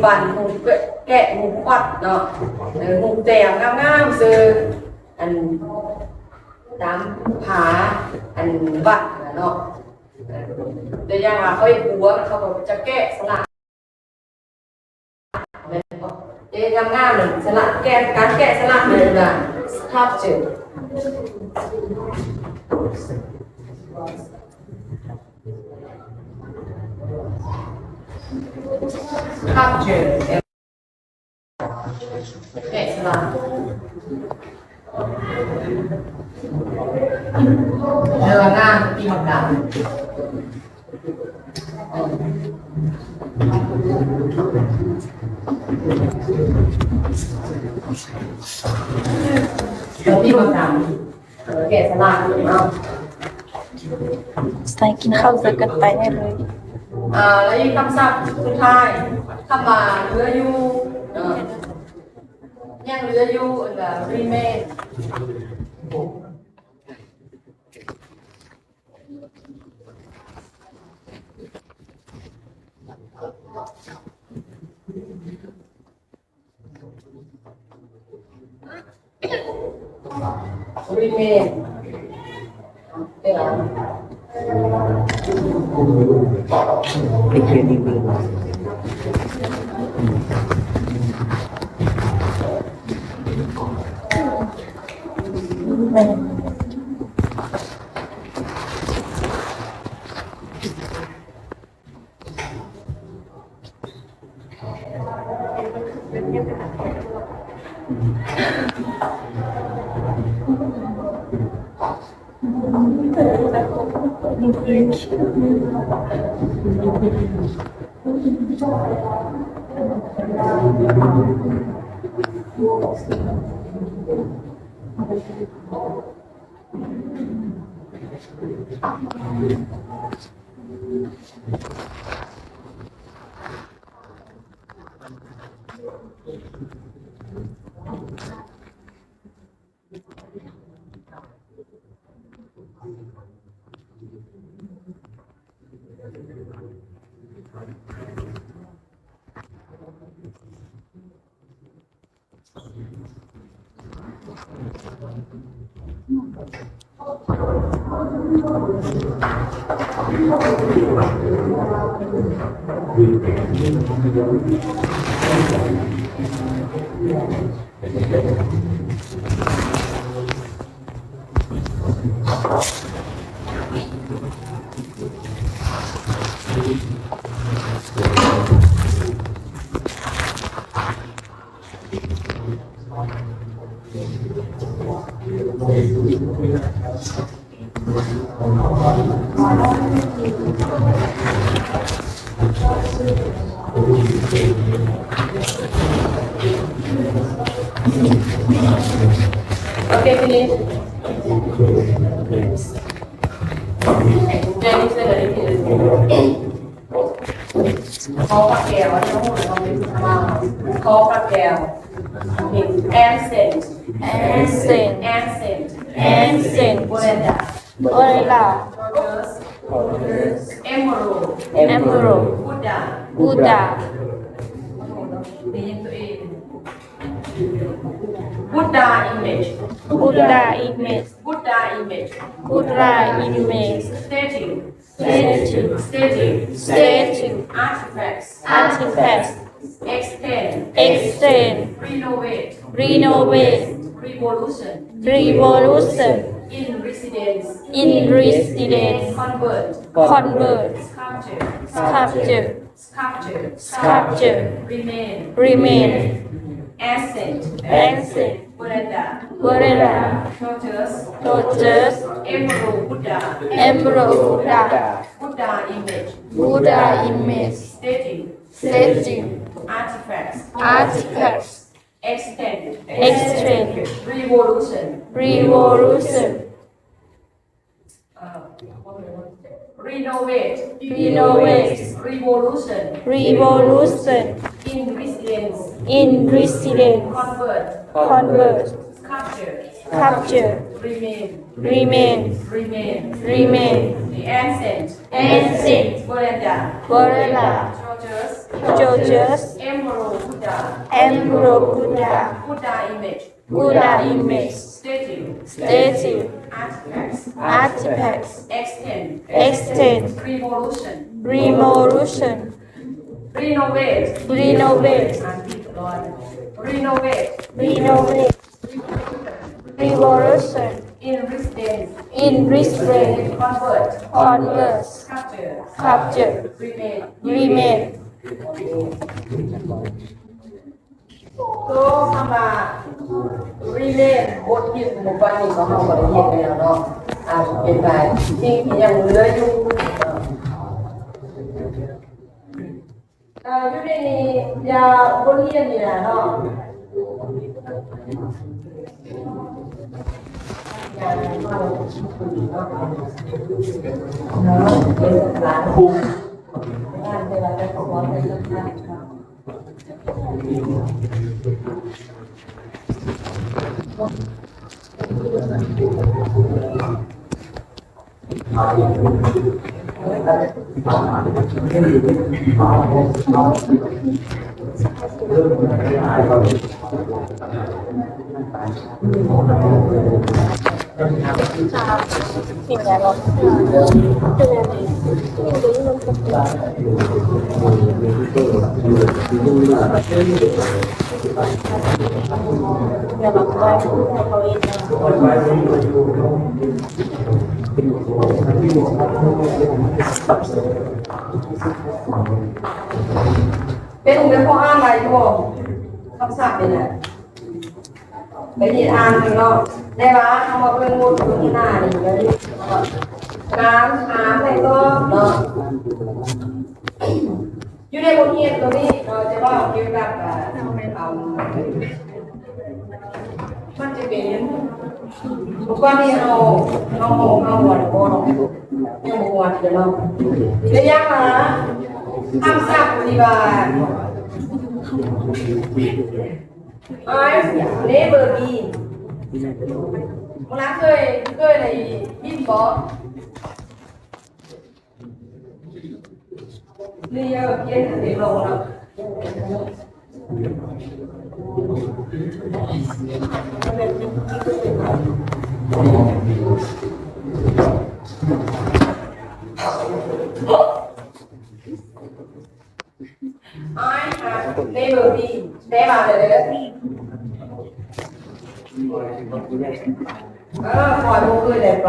ປັ້ນຮູບແກະ ຮູບຂວັດເນາະ ເອີ ຮູບແຕ້ມງາມໆ ເຊິ່ງອັນຕາມຝາອັນວັດຫັ້ນນະເນາະ ເອີ ຕົວຢ່າງວ່າເຂົາເຮັດບົວ ເຂົາກໍຈະແກະສະຫຼັກ ແມ່ນບໍ່? ເຮັດງາມໆ ນັ້ນ ສະຫຼັກ ແກະ ການແກະສະຫຼັກນັ້ນ ເອີ້ນວ່າ ສະເຕັບເຈີ ສະເຕັບເຈີ ແກະສະຫຼັກ ເດີນໜ້າທີ່ທຳການ ທີ່ທຳການ. ເອີ ແກະສະຫຼັກເນາະ ໃສ່ກິນເຂົ້າໃສ່ກັນໄປໄດ້ເລີຍ. ອ່າ ແລ້ວອີກຄຳສັບສຸດທ້າຍ ຄຳວ່າເຫຼືອຢູ່ເນາະ ຍັງເຫຼືອຢູ່ ເອີ້ນວ່າ remain. Remain. Okay, finish. Finish. ຂໍພະແກ້ວ ຂໍພະແກ້ວ Ancient. Ancient. Ancient. Ancient. Buddha. Buddha. Emerald. Emerald. Buddha. Buddha. Buddha image. Buddha image. Buddha image. Buddha image. Statue. Statue. Statue. Statue. Artifacts. Artifacts. Extend. Extend. Renovate. Renovate. Revolution. Revolution. In residence. In residence. Convert. Convert. Sculpture. Sculpture. Sculpture. Sculpture. Remain. Remain. Ancient. Ancient. Veranda. Veranda. Tortoise. Tortoise. Emerald Buddha. Emerald Buddha. Buddha image. Buddha image. Statue. Statue. Artifacts. Artifacts. Extend. Extend. Revolution. Revolution. Renovate. Renovate. Revolution. Revolution. In residence. In residence. Convert. Convert. Sculpture. Sculpture. Remain. Remain. Remain. Remain. The ancient. Ancient. Veranda. Veranda. Tortoise. Tortoise. Emerald. Emperor Buddha, Buddha image, Buddha image, statue, statue, artifacts, artifacts, extent, extent, revolution, revolution, renovate, renovate, renovate, renovate, revolution, in restraint, in restraint, convert, convert, capture, capture, remake, remake. ໂຕຄຳວ່າ remain ບົດຮຽນຂອງມື້ວານນີ້ຂອງເຮົາກໍໄດ້ຮຽນໄປແລ້ວເນາະ. ອາ ເປັນໄປ ສິ່ງທີ່ຍັງເຫຼືອຢູ່ ເອີ ຢູ່ໃນນີ້ ຢ່າ ບົດຮຽນນີ້ນະເນາະ. ເປັນ ເປັນພວກອ່ານໄດ້ຢູ່ບໍ່? ຄຳສັບນີ້ນະ ໄປເຮັດອ່ານເບິ່ງເນາະ. ແຕ່ວ່າເຮົາມາເບິ່ງບົດສົນທະນານີ້ ການຖາມ ແລະ ຕອບເນາະ. ຢູ່ໃນບົດຮຽນຕົວນີ້ເນາະ ຈະເວົ້າກ່ຽວກັບ ອ່າ ອ່າ ມັນຈະເປັນ ກ່ອນທີ່ເຮົາ ເຮົາ ເຮົາ ເຮົາຮອດບໍ່ເນາະ ຍັງບໍ່ຮອດເທື່ອເນາະ. ຕົວຢ່າງວ່າ ຄຳສັບທີ່ວ່າ I've never been ເວລາເຄີຍ ເຄີຍໄດ້ຍິນບໍ່? ນີ້ເອີ ຂຽນເປັນໂລເນາະ. ไอ แฮฟ เนเวอร์ บีน ແປວ່າແນວໃດ? ເອີ ຂ້ອຍບໍ່ເຄີຍໄດ້ໄປ.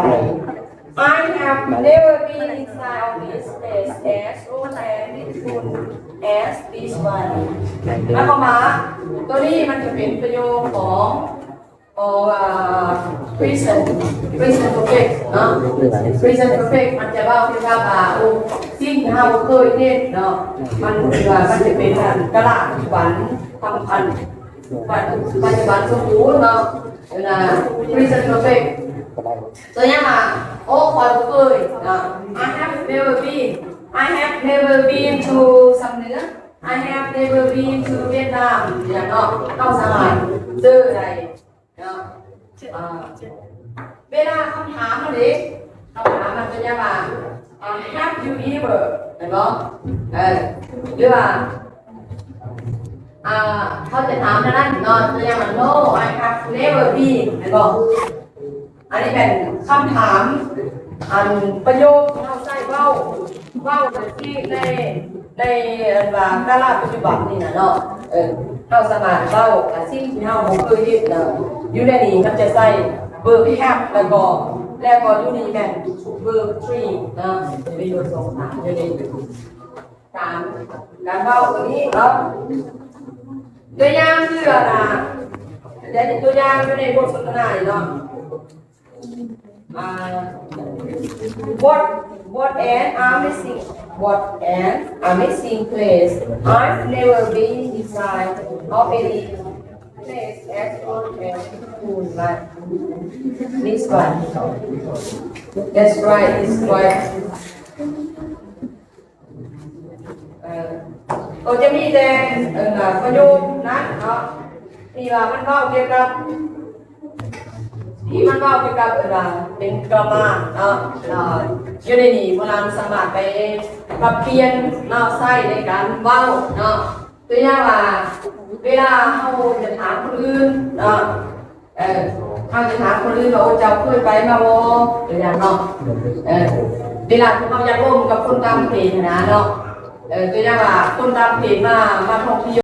I have never been inside of this place as old and beautiful as this one. ໝາຍຄວາມວ່າ ຕົວນີ້ມັນຈະເປັນປະໂຫຍກຂອງ ຂອງ ອ່າ present present perfect ເນາະ. Present perfect ມັນຈະເວົ້າກ່ຽວກັບ ອ່າ ໂອ້ ສິ່ງທີ່ເຮົາບໍ່ເຄີຍເຫັນເນາະ. ມັນຄືວ່າມັນຈະເປັນ ອ່າ ກາລະປັດຈຸບັນ ທຳ ອັນ ປັດຈຸບັນສົມບູນເນາະ. ເວລາ present perfect ຕົວຢ່າງວ່າ ໂອ້ ຂ້ອຍບໍ່ເຄີຍເນາະ. I have never been I have never been to ຊຳເໜືອ. I have never been to Vietnam ຢ່າງເນາະ. ເຮົາສາມາດເຈີໄດ້ ເນາະ. ອ່າ ເວລາຄຳຖາມມັນເດ້ ຄຳຖາມມັນເປັນຫຍັງວ່າ ອ່າ Have you ever ແມ່ນບໍ່? ເອີ ຫຼືວ່າ ອ່າ ເຮົາຈະຖາມແນວນັ້ນເນາະ ເປັນຫຍັງວ່າ No, I have never been ແມ່ນບໍ່? ອັນນີ້ແມ່ນຄຳຖາມ ອັນປະໂຫຍກທີ່ເຮົາໃຊ້ເວົ້າ ເວົ້າໃນ ໃນ ອັນວ່າກາລະປັດຈຸບັນນີ້ນະເນາະ. ເອີ ເຮົາສາມາດເວົ້າ ອາ ສິ່ງທີ່ເຮົາບໍ່ເຄີຍເຮັດນະ. ຢູ່ໃນນີ້ມັນຈະໃຊ້ verb have ແລ້ວກໍ ແລ້ວກໍຢູ່ນີ້ແມ່ນ verb three ນະ. ຈະມີຢູ່ສອງທາງຢູ່ໃນການ ການເວົ້າຕົວນີ້ເນາະ. ຕົວຢ່າງຄື ອາ ຕົວຢ່າງຢູ່ໃນບົດສົນທະນານີ້ເນາະ. ອ່າ What, what an amazing, what an amazing place. I've never been inside of any place as old as moonlight. This one. That's right, it's quite ເອີ ກໍຈະມີແຕ່ ເອີ ປະໂຫຍກນັ້ນເນາະ ທີ່ວ່າມັນເວົ້າກ່ຽວກັບ ທີ່ມັນເວົ້າກ່ຽວກັບ ເອີ ເປັນກຣາມາເນາະ. ເອີ ຢູ່ໃນນີ້ພວກເຮົາສາມາດໄປປັບປ່ຽນເນາະ ໃຊ້ໃນການເວົ້າເນາະ. ຕົວຢ່າງວ່າ ເວລາເຮົາຈະຖາມຄົນອື່ນເນາະ ເອີ ເຮົາຈະຖາມຄົນອື່ນວ່າ ໂອ້ ເຈົ້າເຄີຍໄປມາບໍ່? ຕົວຢ່າງເນາະ ເອີ ເວລາທີ່ເຮົາຢາກລົມກັບຄົນຕ່າງປະເທດຫັ້ນນະເນາະ ເອີ ຕົວຢ່າງວ່າຄົນຕ່າງປະເທດມາ ມາທ່ອງທ່ຽວ